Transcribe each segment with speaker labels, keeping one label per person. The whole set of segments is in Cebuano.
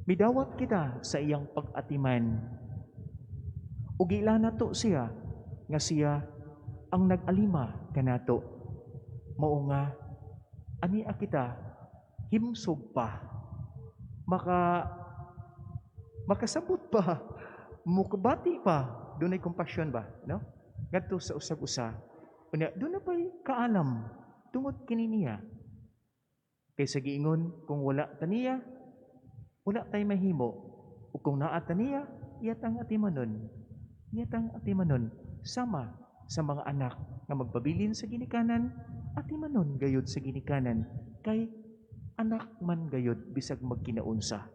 Speaker 1: Midawat kita sa iyang pag-atiman. Ug ila nato siya nga siya ang nag-alima kanato. Mao nga ania kita himsog pa. Makasabot pa, mukabati pa, dunay compassion ba, no? Ngadto sa usag-usa. Unya, duna pa'y kaalam tungod kini niya. Kaysa giingon, kung wala ta niya, wala tay mahimo. Ug kung naa ta niya, iya tang atimanon. Iya tang atimanon. Sama sa mga anak nga magpabilin sa ginikanan, atimanon gayud sa ginikanan kay anak man gayud bisag magkinaunsa.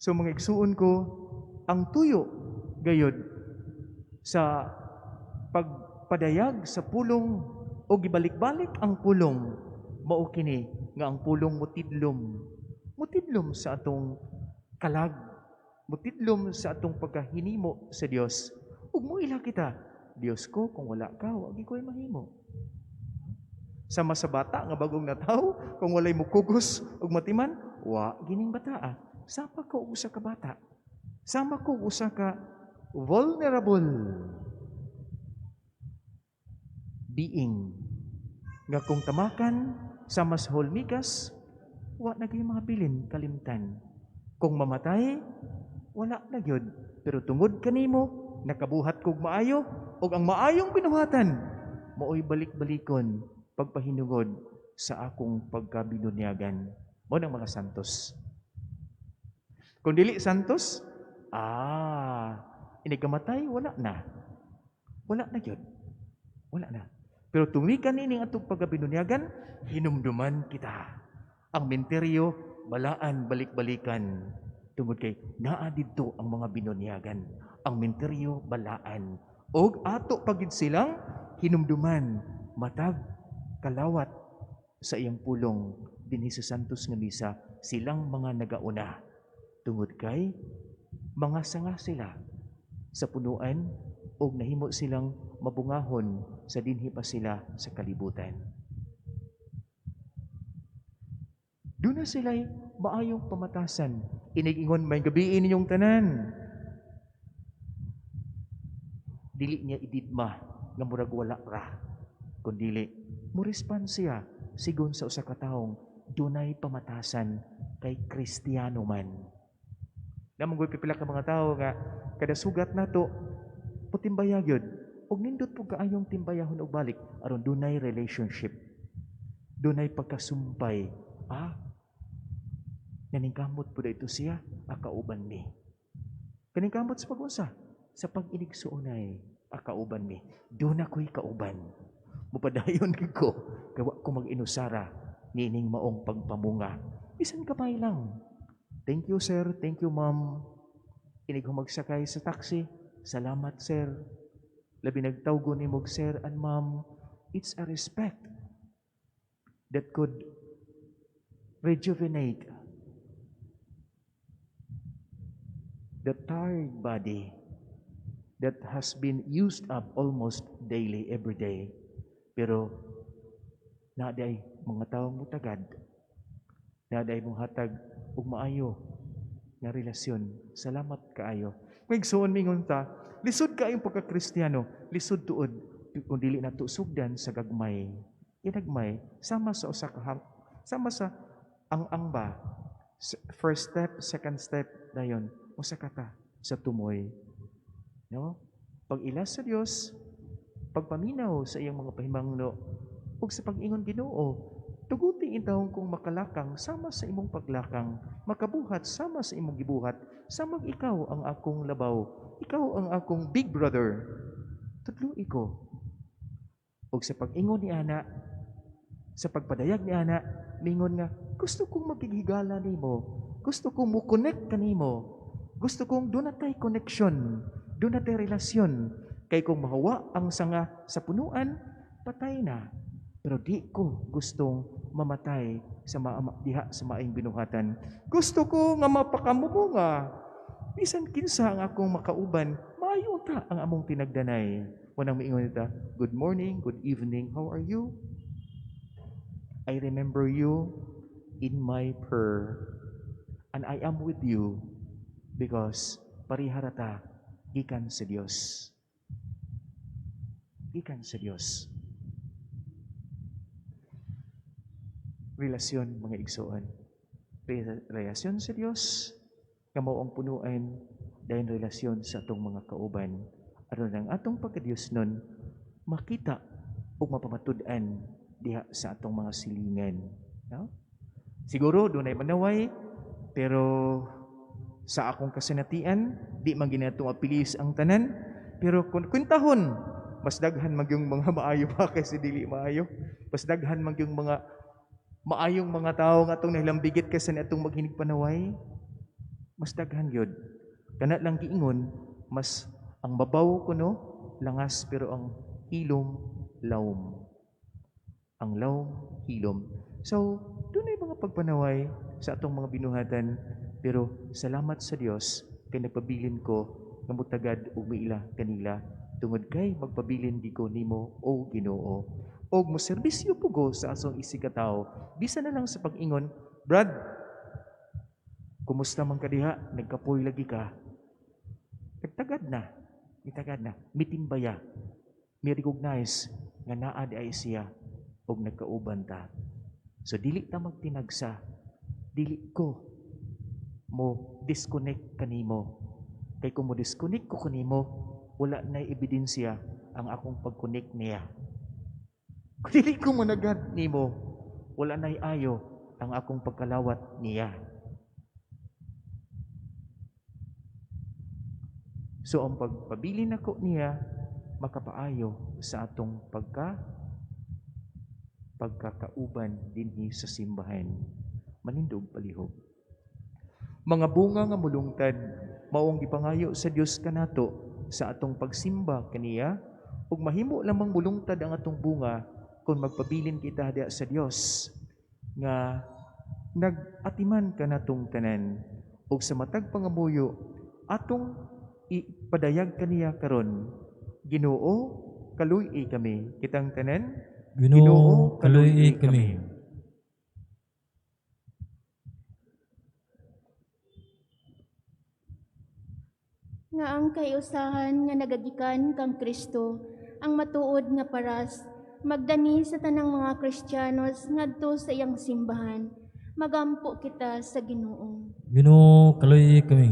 Speaker 1: So, mga igsuon ko, ang tuyo gayud sa pagpadayag sa pulong o gibalik-balik ang pulong, mao kini nga ang pulong mutidlom, mutidlom sa atong kalag, mutidlom sa atong pagkahinimo sa Dios ug moila kita, "Dios ko, kung wala ka, wa gyud ko'y mahimo." Sama sa bata nga bagong nataw, kung walay mukugos ug matiman, wa gining bataa. Sama ko og usa ka bata, sama ko og usa ka vulnerable being nga kung tamakan sama sa hulmigas, wa na gyud mga bilin, kalimtan. Kung mamatay, wala na gyud. Pero tungod kanimo, nakabuhat kog maayo, ug ang maayong binuhatan maoy balik-balikon pagpahinungod sa akong pagkabinunyagan. Mao nang mga santos. Kung dili santos, inigkamatay, wala na. Wala na gyud. Wala na. Pero tumikan nining atong pagkabinunyagan, hinumduman kita. Ang minteryo, balaan, balik-balikan. Tungod kay naa didto ang mga binunyagan. Ang minteryo, balaan. Og ato pagid silang hinumduman matag kalawat sa iyang pulong dinhi sa Santos nga Misa, silang mga nagauna. Tungod kay mga sanga sila sa punuan og nahimo silang mabungahon sa dinhi pa sila sa kalibutan. Duna sila'y maayong pamatasan. Inigingon, "May gabii ninyong tanan." Dili niya ididma nga murag wala ra. Kundili, mo response siya sigon sa usa ka taong dunay pamatasan kay Kristiyano man. Namang pipila ka mga tawo nga kada sugat nato putimbaya gyud, ug nindot pud kaayong timbayahon og balik aron dunay relationship. Dunay pagkasumpay. Naningkamot pud ito siya, akauban mi. Kaningkamot sa pag-unsa? Sa pag-inigsuonay, akauban mi. Duna ko'y kauban. Mupadayon ko, gawa ko mag-inusara niining maong pagpamunga. Bisan kamay lang. "Thank you, sir, thank you, ma'am." Inig magsakay sa taxi, "Salamat, sir." Labi nagtawgo ni mog sir and ma'am, it's a respect that could rejuvenate the tired body that has been used up almost daily, every day. Pero naaday mga tawo mutagad, naaday mong hatag ug maayo nga relasyon. Salamat kaayo. Igsuon, mingon ta, lisod kaayong pagka-Kristiyano, lisod tuod kung dili nato sugdan sa gagmay. Inagmay sama sa usa ka sama sa ang ba, first step, second step, dayon usa ka ta sa tumoy. No? Pag-ila sa Dios, pagpaminaw sa iyang mga pahimangno, ug sa pag-ingon, "Ginoo, tuguti intawon kong makalakang sama sa imong paglakang, makabuhat sama sa imong gibuhat, samag ikaw ang akong labaw, ikaw ang akong big brother. Tudloi ko." Ug sa pag-ingon ni ana, sa pagpadayag ni ana, mingon nga, "Gusto kong makighigala nimo, gusto kong mo-connect kanimo, gusto kong duna tay connection, duna tay relasyon, kay kung mahawa ang sanga sa punuan, patay na. Pero di ko gustong mamatay sa diha sa maayong binuhatan. Gusto ko nga mapakamumunga. Bisan kinsa ang akong makauban, maayo ta ang among tinagdanay." Unang miingon nita, "Good morning, good evening, how are you? I remember you in my prayer. And I am with you because pareha ra ta gikan sa Dios. Gikan sa Dios. Relasyon, mga igsoon. Relasyon sa Dios nga mao ang punuan, dayon relasyon sa atong mga kauban. Aron ang atong pagka-Dios nun makita ug mapamatud-an diha sa atong mga silingan. No? Siguro dunay manaway, pero sa akong kasinatian, di man ginato apilis ang tanan, pero kung kwentahon, mas daghan man yung mga maayo pa kaysa dili maayo. Mas daghan man yung mga maayong mga tawo nga atong nahilambigit kaysa ni atong maghinig panaway. Mas daghan yun. Kana lang giingon, mas ang babaw kuno langas, pero ang hilom lawom. Ang lawom hilom. So, dunay mga pagpanaway sa atong mga binuhatan, pero salamat sa Dios kay nagpabilin ko nga mutagad og miila kanila, tungod kay magpabilin gi ko nimo, o Ginoo. Og moserbisyo pugo sa asong isigkatawo, bisan na lang sa pag-ingon, Brad, kumusta man ka diha? Nagkapoy lagi ka. Nagtagad na. Nagtagad na. Mitimbaya. Mi recognize nga naa di ay siya og nagkauban ta. So dili ta magtinagsa. Dili ko mo disconnect kanimo. Kay kung mo disconnect ko kanimo, wala na ebidensya ang akong pag-connect niya. Kung dili ko managad nimo, wala na ayo ang akong pagkalawat niya. So ang pagpabilin nako niya makapaayo sa atong pagkakauban dinhi sa simbahan. Manindog palihog. Mga bunga nga mulungtad, maong gipangayo sa Dios kanato sa atong pagsimba kaniya, ug mahimo lamang mulungtad ang atong bunga kung magpabilin kita diha sa Dios nga nag-atiman kanatong tanan, ug sa matag pangamuyo atong ipadayag kaniya karon. Ginoo, kaluy-i kami. Kitang tanan,
Speaker 2: Ginoo, kaluy-i kami.
Speaker 3: Nga ang kaiusahan nga nagagikan kang Kristo, ang matuod nga paras, magdani sa tanang mga Kristiyanos ngadto sa iyang simbahan. Magampo kita sa Ginoo.
Speaker 2: Ginoo, kaluy-i kami.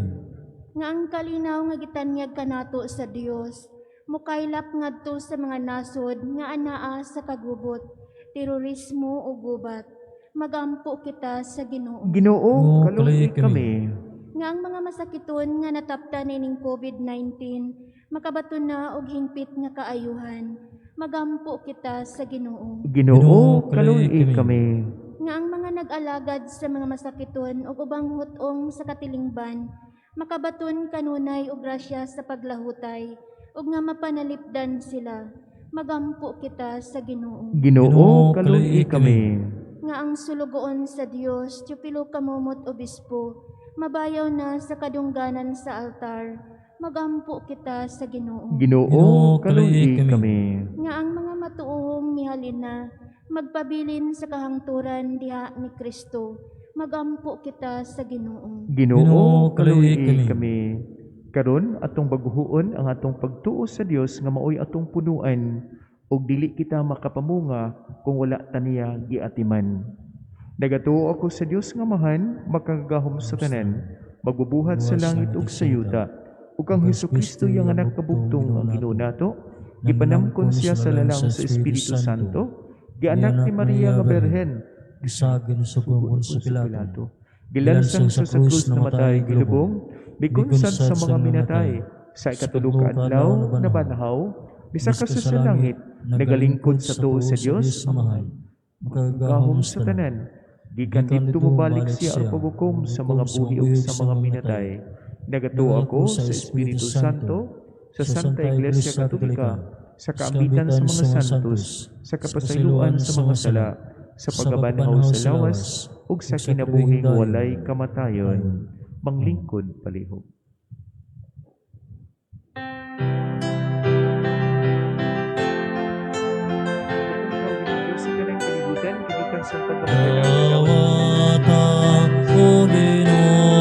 Speaker 3: Nga ang kalinaw nga gitanyag kanato sa Dios, mukaylap ngadto sa mga nasod nga anaa sa kagubot, terorismo o gubat. Magampo kita sa Ginoo.
Speaker 1: Ginoo, kaluy-i kami.
Speaker 3: Nga ang mga masakiton nga nataptan nining COVID-19, makabaton na og hingpit nga kaayuhan. Magampo kita sa Ginoo.
Speaker 1: Ginoo, kaluy-i kami.
Speaker 3: Nga ang mga nag-alagad sa mga masakiton ug ubang hutong sa katilingban, makabaton kanunay og grasya sa paglahutay, ug nga mapanalipdan sila. Magampo kita sa Ginoo.
Speaker 1: Ginoo, kaluy-i kami.
Speaker 3: Nga ang sulugoon sa Dios, Teofilo Camomot Obispo, mabayaw na sa kadungganan sa altar. Magampo kita sa Ginoo.
Speaker 1: Ginoo, kaluy-i kami.
Speaker 3: Nga ang mga matuohong mihalin na, magpabilin sa kahangturan diha ni Kristo. Magampo kita sa Ginoo.
Speaker 1: Ginoo, kaluy-i kami. Karon atong baguhoon ang atong pagtuo sa Dios nga maoy atong punuan, ug dili kita makapamunga kung wala ta niya giatiman. Nagatuo ako sa Dios nga Amahan, makagagahom sa tanan, magbubuhat sa langit ug sa yuta, ug ang Hesukristo iyang anak kabugtong ang Ginoo nato, gipanamkon siya sa lalang sa Espiritu Santo, gianak ni Maria nga Berhen,
Speaker 2: gisagin sa Poncio Pilato,
Speaker 1: gilansang sa krus, namatay, gilubong, mikunsad sa mga minatay, sa ikatulo ka adlaw nabanhaw, misaka sa langit, nagalingkod sa tuo sa Dios
Speaker 2: Amahan,
Speaker 1: makagagahom sa tanan, gikan didto mobalik siya aron paghukom sa mga buhi ug sa mga minatay. Nagatuo ako sa Espiritu Santo, sa Santa Iglesia Katolika, sa kaambitan sa mga santos, sa kapasayloan sa mga sala, sa pagkabanhaw sa lawas, ug sa kinabuhing walay kamatayon. Manglingkod palihog.
Speaker 2: Dawata o Ginoo.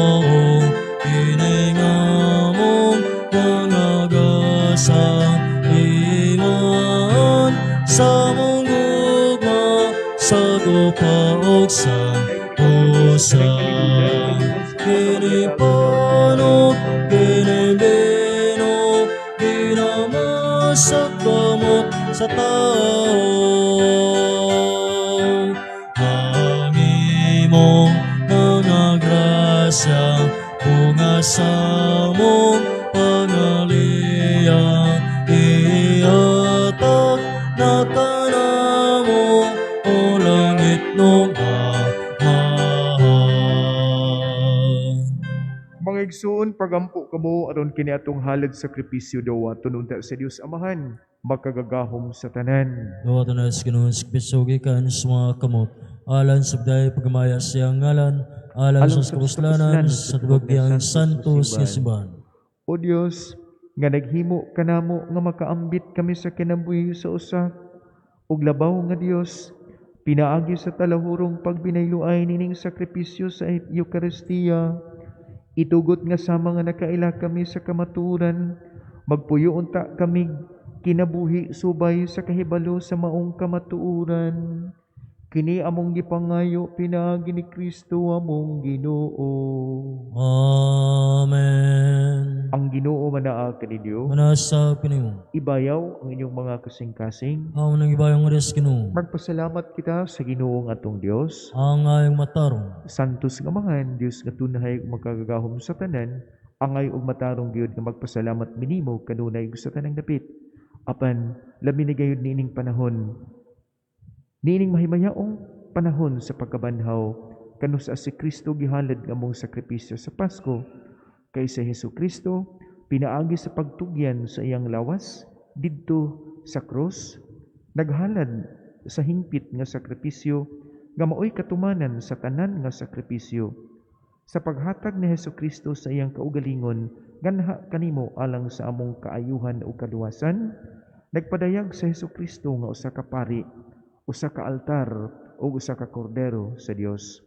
Speaker 2: Diyosa. Kini panot, kini bino, ginamasak kamot sa tao. Ang imong mga grasya, bunga sa mong pangaliyang, iatag na kanamo, o langit nung Amahan.
Speaker 1: Mga igsuon, pagampo kamo aron kini atong halad sakripisyo dawaton unta sa Dios Amahan, makagagahom sa tanan.
Speaker 2: Dawaton na sa Ginoo sa Kristo gikan sa mga kamot, alan sa biday pagmaya siyang ngalan, alan sa kapuslanan, sa tubag diyang santos nga simbahan.
Speaker 1: O Dios, nga naghimo kanamo nga makaambit kami sa kinabuhi sa usa ug labaw nga Dios, pinaagi sa talahurong pagbinayloay nining sakripisyo sa Eukaristiya, itugot nga sa mga nakaila kami sa kamaturan, magpuyo unta kami kinabuhi subay sa kahibalo sa maong kamatuoran. Kini among gipangayo pinaagi ni Kristo among Ginoo.
Speaker 2: Amen.
Speaker 1: Ang Ginoo manaa kaninyo.
Speaker 2: Manasa pinimo.
Speaker 1: Ibayaw ang inyong mga kasing-kasing.
Speaker 2: Ang nang ibayong oras Ginoo.
Speaker 1: Magpasalamat kita sa Ginoong atong Dios.
Speaker 2: Ang ayong matarong.
Speaker 1: Santos nga mangan, Dios nga tunhay ug makagagahom sa tanan, angay ug matarong gyud nga magpasalamat minimo kanunay ug sa tanang dapit. Apan labi na gayud niining panahon, niining mahimayaong panahon sa pagkabanhaw, kanus sa si Kristo gihalad nga among sakripisyo sa Pasko, kay sa Hesus Kristo pinaagi sa pagtugyan sa iyang lawas didto sa krus, naghalad sa hingpit nga sakripisyo nga maoy katumanan sa tanan nga sakripisyo. Sa paghatag ni Hesus Kristo sa iyang kaugalingon ganha kanimo alang sa among kaayuhan ug kaluwasan, nagpadayag sa Hesus Kristo nga usa ka pari, usa ka altar ug usa ka kordero sa Dios.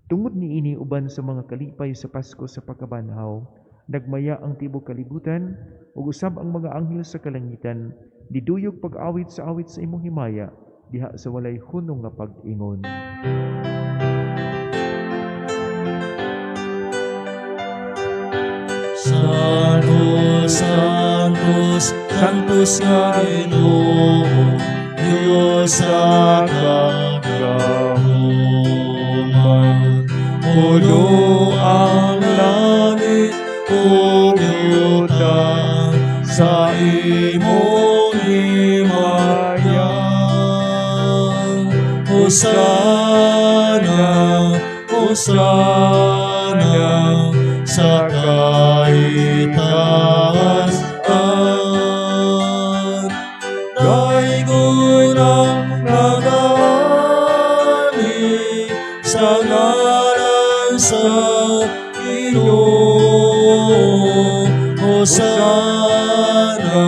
Speaker 1: Tungod niini uban sa mga kalipay sa Pasko sa pagkabanhaw, nagmaya ang tibuok kalibutan ug usab ang mga anghel sa kalangitan diduyog pag-awit sa awit sa imong himaya diha sa walay hunong nga pag-ingon.
Speaker 2: Santos, Santos, Santos nga Ginoo, Diyos sa kagahuman. Puno ang langit ug yuta sa imong himaya. Hosana, Hosana, sa kaitaas. Daygon ang nagaani sa ngalan sa Ginoo. Hosana,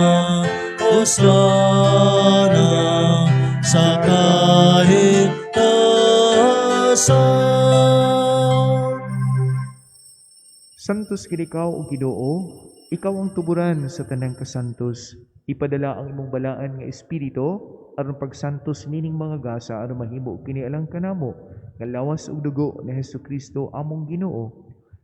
Speaker 2: Hosana, sa kahitasan.
Speaker 1: Santos gid ikaw o Ginoo, ikaw ang tuburan sa tanang kasantos. Ipadala ang imong balaan nga espiritu aron pagsantos nining mga gasa aron mahimo kini alang kanamo nga lawas ug dugo ni Hesukristo among Ginoo.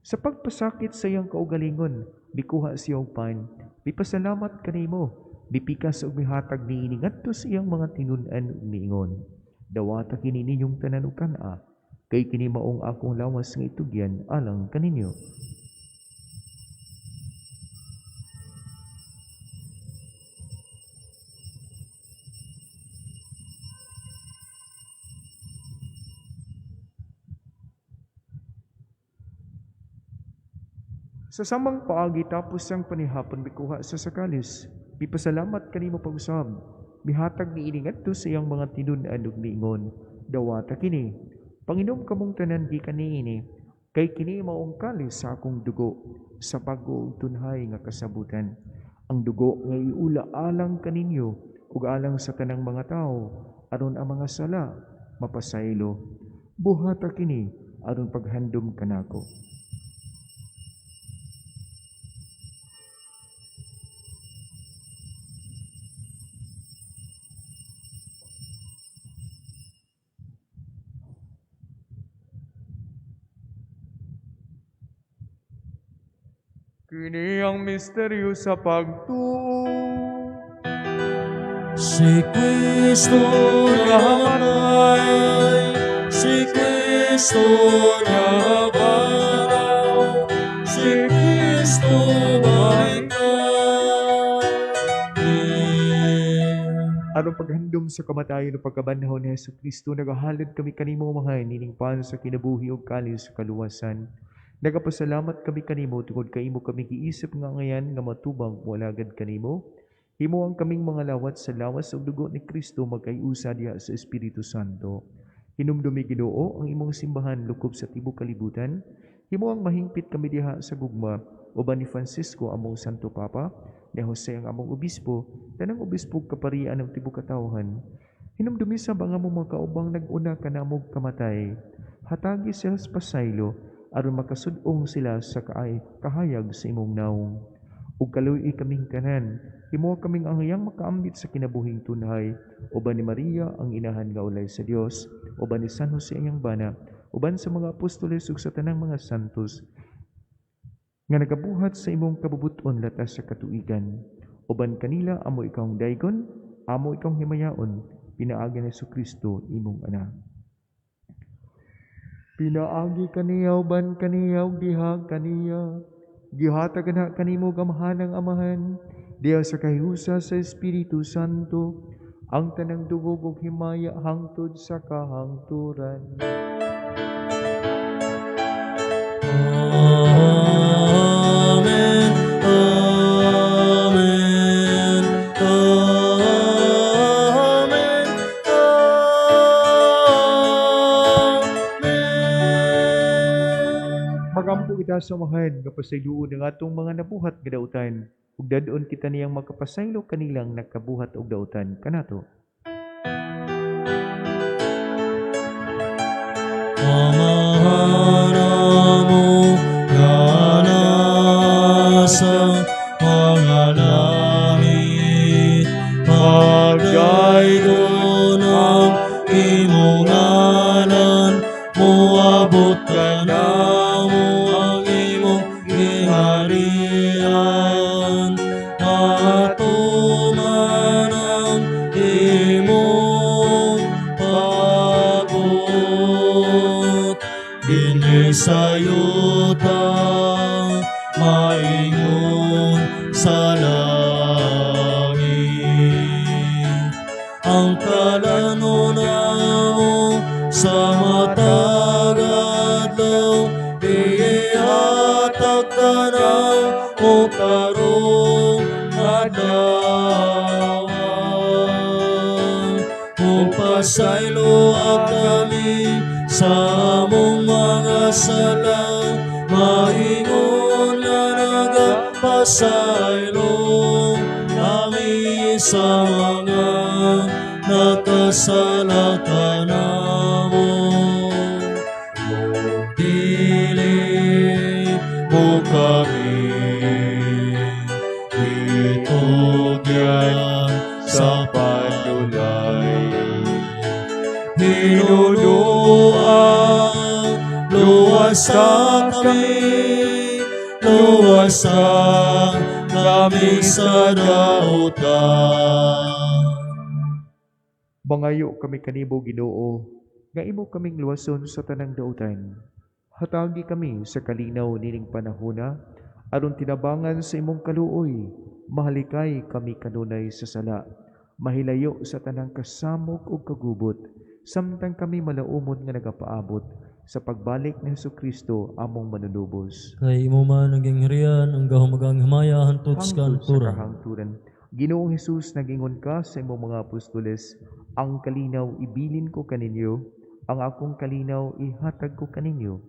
Speaker 1: Sa pagpasakit sa iyang kaugalingon, mikuha siya og pan, mipasalamat kanimo, mipikas ug mihatag niini ngadto sa iyang mga tinun-an ug miingon. Dawata kini ninyong tanan ug kan-a, kay kini maong akong lawas nga itugyan alang kaninyo. Sa samang paagi tapos ang panihapon mikuha sa sakalis, mipasalamat kanimo pag-usab, mihatag niini ngadto sa iyang mga tinun-an ug miingon, dawata kini, panginom kamong tanan gikan niini, kay kini maong kalis sa akong dugo, sa bag-o ug tunhay nga kasabutan. Ang dugo nga iula alang kaninyo ug alang sa tanang mga tawo, aron ang mga sala mapasaylo. Buhata kini aron paghandom kanako. Kini ang misteryo sa pagtuo.
Speaker 2: Si Kristo namatay, si Kristo nabanhaw, si Kristo balikan.
Speaker 1: Aron paghandom sa kamatayon ug pagkabanhaw ni Hesus Kristo, nagahalad kami kanimo, Amahan, ining pan sa kinabuhi ug kalis sa kaluwasan. Nagapasalamat kami kanimo tungod kay imo kami giisip nga angayan nga matubang moalagad kanimo. Himo ang kaming mga lawat sa lawas ug dugo ni Kristo magkay-usa diha sa Espiritu Santo. Hinumdumi, Ginoo, ang imong simbahan lukob sa tibuok kalibutan. Himo ang mahingpit kami diha sa gugma uban ni Francisco among Santo Papa, ni Jose ang among obispo, tanang obispo ug kaparian ng tibuok katawhan. Hinumdumi sab ang among mga kaubang nag-una kanamo kamatay. Hatagi sila sa pasaylo aron makasud-ong sila sa kahayag sa imong nawong. Ug kaluy-i kaming tanan. Himo kaming angayang makaambit sa kinabuhing tunhay uban ni Maria ang inahan nga ulay sa Dios, uban ni San Jose ang iyang bana, uban sa mga apostoles ug sa tanang mga santos nga nagabuhat sa imong kabubut-on latas sa katuigan. Uban kanila amo ikawng daygon, amo ikawng himayaon, pinaagi ni Kristo imong Anak. Pinaagi kaniya, uban kaniya ug diha kaniya, gihatag na kanimo gamhanang Amahan diha sa kahiusa sa Espiritu Santo ang tanang dungog ug himaya hangtod sa kahangturan.
Speaker 2: Amen. Amen. Amen. Amen.
Speaker 1: Magampo kita sa Amahan nga pasayloon ang atong mga nabuhat nga dautan ug dad-on kita niyang makapasaylo kanilang nakabuhat og dautan kanato.
Speaker 2: Amahan amo nga nasa mga langit, pagdaygon ang imong ngalan, moabot kanamo ang imong gingharian, matuman ang imong pagbuot dinhi sa yuta maingon sa langit. Ang kalanon namo sa matag adlaw ihatag kanamo karong adlaw. Ug pasayloa kami sa among mga sala, maingon nga nagapasaylo kami sa mga nakasala kanamo. Ug dili mo kami itugyan sa
Speaker 1: panulay.
Speaker 2: Hinunua, luwasa kami, luwasa kami sa dautan.
Speaker 1: Mangayo kami kanimo, Ginoo, nga imo kaming luwason sa tanang dautan. Hatagi kami sa kalinaw nining panahona aron tinabangan sa imong kaluoy, mahalikay kami kanunay sa sala, mahilayo sa tanang kasamok ug kagubot, samtang kami malaumon nga nagapaabot sa pagbalik ni Hesus Kristo among manunubos.
Speaker 2: Kay imo man ang gingharian, ang gahom ug ang himaya hantod sa
Speaker 1: Hangtod sa
Speaker 2: kahangturan.
Speaker 1: Kahangturan. Ginoong Hesus, nagingon ka sa imong mga apostoles, "Ang kalinaw ibilin ko kaninyo, ang akong kalinaw ihatag ko kaninyo.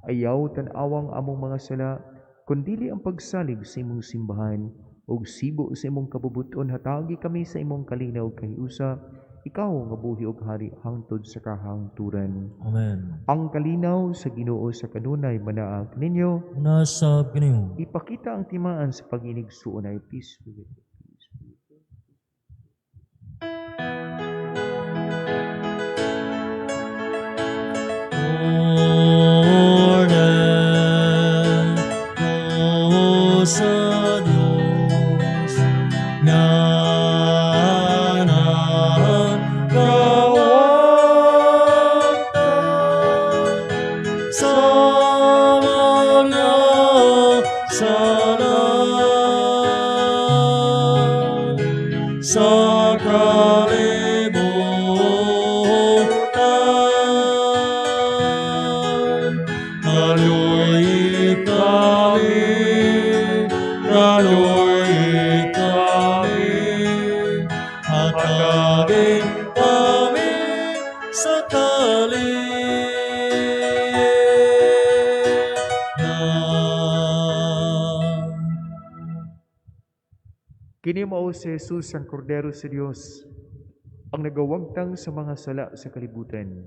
Speaker 1: Ayaw tan-awang among mga sala, kundili ang pagsalig sa imong simbahan, ug sibo sa imong kabubuton hatagi kami sa imong kalinaw kahiusa, ikaw nga buhi ug hari hangtod sa kahangturan."
Speaker 2: Amen.
Speaker 1: Ang kalinaw sa Ginoo sa kanunay manaa kaninyo.
Speaker 2: Nasab kanimo.
Speaker 1: Ipakita ang timaan sa pag-inigsuon ay peace be with you. Peace be with you.
Speaker 2: Orden,
Speaker 1: Kini mao si Jesus ang Kordero sa Dios, ang nagawagtang sa mga sala sa kalibutan.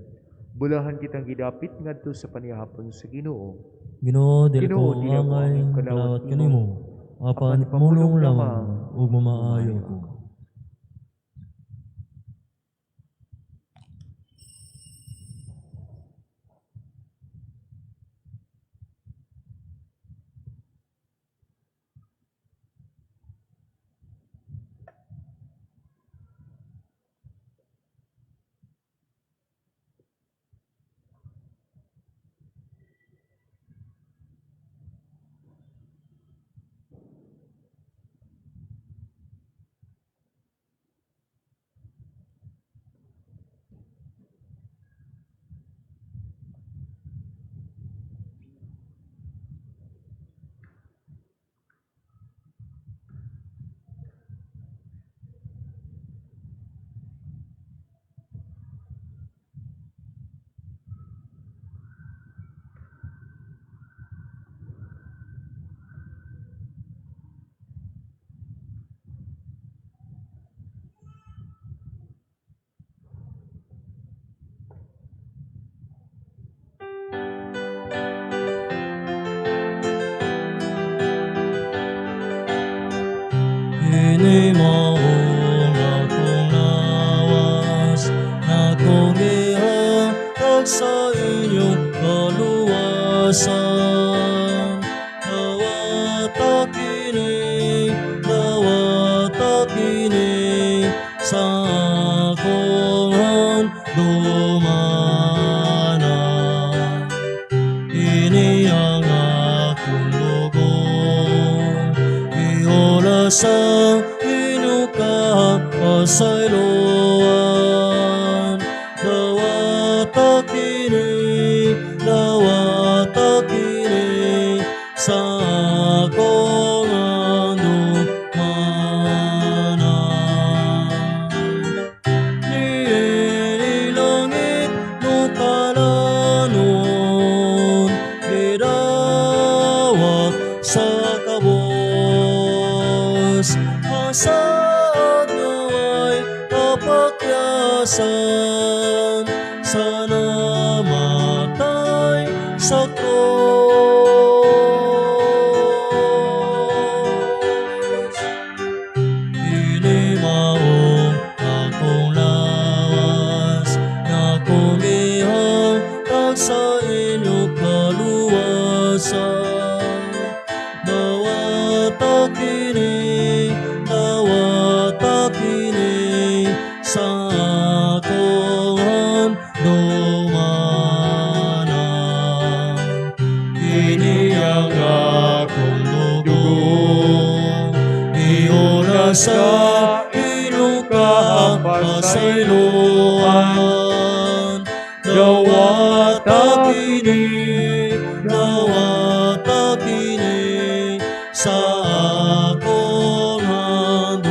Speaker 1: Bulahan kitang gidapit ngadto sa panihapon sa Ginoo.
Speaker 2: Ginoo, dili
Speaker 1: Ginoo,
Speaker 2: ko
Speaker 1: dili ako
Speaker 2: angay
Speaker 1: angay
Speaker 2: kalawat
Speaker 1: kalawat
Speaker 2: kanimo, apan
Speaker 1: apan
Speaker 2: pamulong
Speaker 1: pamulong
Speaker 2: lamang
Speaker 1: lamang
Speaker 2: ug mamaayo ko. Kini mao ang akong lawas, na akong gihatag sa inyong kaluwasan. Dawata kini sa akong handumanan. Kini ang akong dugo, giula sa inyong kapasayloan. Dawata kini sa akong handumanan. Niini langit nutalanon, gidawat sa kabos. Ang naway kapakyasan, sa namatay sa krus. Kini maong akong lawas, nga akong gihatag sa inyong kaluwasan. Dawata kini sa akong handumanan. Kini ang akong dugo, giula sa inyong kapasayloan. Dawata kini sa akong handumanan.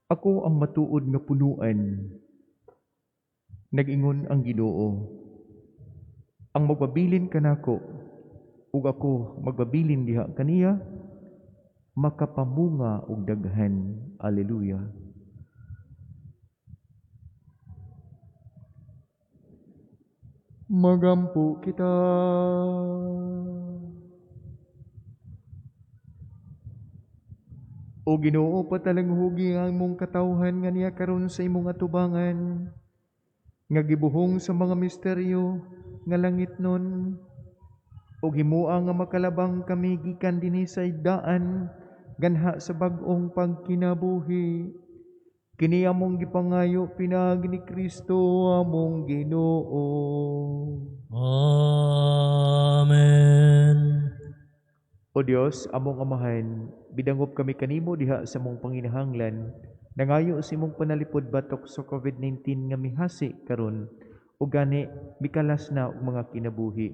Speaker 1: Ako ang matuod nga punuan. Nag-ingon ang Ginoo. Ang magpabilin kanako ug ako magpabilin diha kaniya, makapamunga og daghan. Alleluia. Magampo kita. O Ginoo, patalanghugi ang imong katawhan nga niya karon sa imong atubangan, nga gibuhong sa mga misteryo nga langit nun, ug himoa nga makalabang kami gikan dinhi sa daan ganha sa bag-ong pagkinabuhi. Kini among gipangayo pinaagi ni Kristo among Ginoo.
Speaker 2: Amen.
Speaker 1: O Dios, among Amahan, bidangop kami kanimo diha sa among panginahanglan, nangayo sa imong panalipod batok sa COVID-19 nga mihasi karon ug gani mikalas na og mga kinabuhi.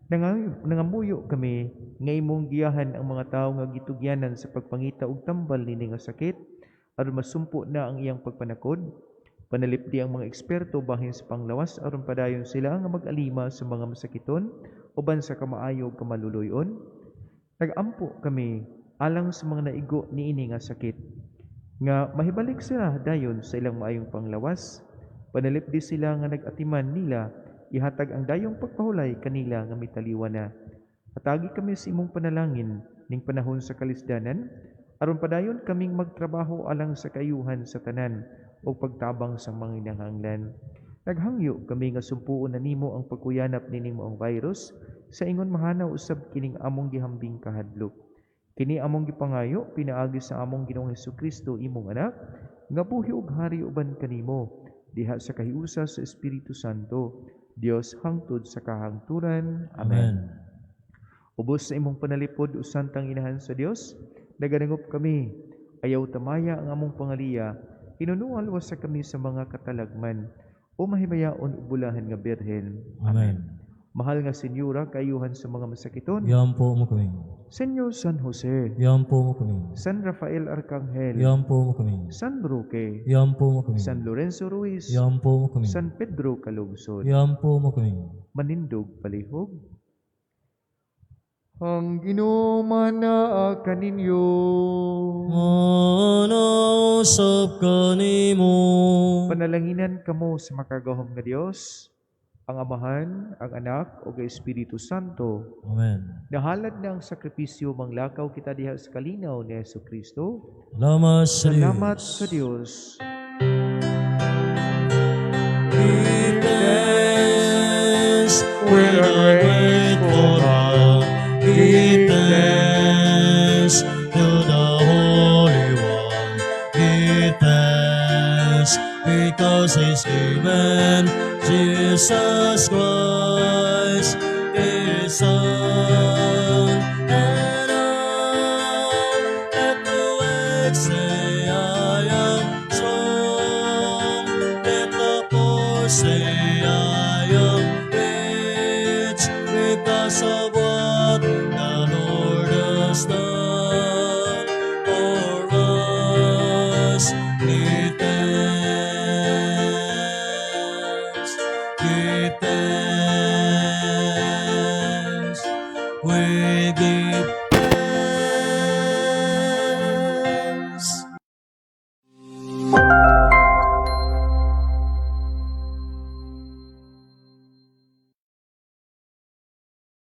Speaker 1: Nangamuyo kami nga imong giyahan ang mga tawo nga gitugyanan sa pagpangita og tambal niini nga sakit aron masumpo na ang iyang pagpanakod. Panalipdi ang mga eksperto bahin sa panglawas aron padayon sila nga mag-alima sa mga masakiton uban sa kamaayo ug kamaluluy-on. Nagampo kami alang sa mga naigo niini nga sakit nga mahibalik sila dayon sa ilang maayong panglawas. Panalipdi sila nga nag-atiman nila, ihatag ang dayong pagpahulay kanila nga mitaliwa na. Hatagi kami sa imong panalangin ning panahon sa kalisdanan, aron padayon kaming magtrabaho alang sa kaayuhan sa tanan ug pagtabang sa mga manginahanglan. Naghangyo kami nga sumpuon na nimo ang pagkuyanap nining maong virus sa ingon mahanaw usab kining among gihambing kahadlok. Kini among gipangayo pinaagi sa among Ginoong Hesukristo, imong Anak, nga buhi ug hari uban kanimo diha sa kahiusa sa Espiritu Santo, Dios hangtod sa kahangturan. Amen.
Speaker 2: Amen.
Speaker 1: Ubos sa imong panalipod, o Santang Inahan sa Dios, nagadangop kami. Ayaw tamaya ang among pangaliya, hinunoa luwasa kami sa mga katalagman. O mahimayaon ug bulahan nga Birhen.
Speaker 2: Amen.
Speaker 1: Mahal nga Senyora, kaayuhan sa mga masakiton.
Speaker 2: Iampo mo kami.
Speaker 1: Senyor San Jose,
Speaker 2: Iampo mo kami.
Speaker 1: San Rafael Arcangel,
Speaker 2: Iampo mo kami.
Speaker 1: San Roque,
Speaker 2: Iampo mo kami.
Speaker 1: San Lorenzo Ruiz,
Speaker 2: Iampo mo kami.
Speaker 1: San Pedro Calungsod,
Speaker 2: Iampo mo kami.
Speaker 1: Manindog palihog. Ang Ginoo manaa kaninyo.
Speaker 2: Manaa usab kanimo.
Speaker 1: Panalanginan kamo sa makagagahom nga Dios, ang Amahan, ang Anak, ug ang Espiritu Santo.
Speaker 2: Amen.
Speaker 1: Nahalad na ang sakripisyo, manglakaw kita diha sa kalinaw ni Hesus Kristo.
Speaker 2: Salamat sa Diyos.
Speaker 1: Salamat sa Dios.
Speaker 2: Give thanks with a grateful heart. Give thanks to the Holy One. Give thanks because He's given Jesus Christ, His Son. And now let the weak say, "I am strong." Let the poor say,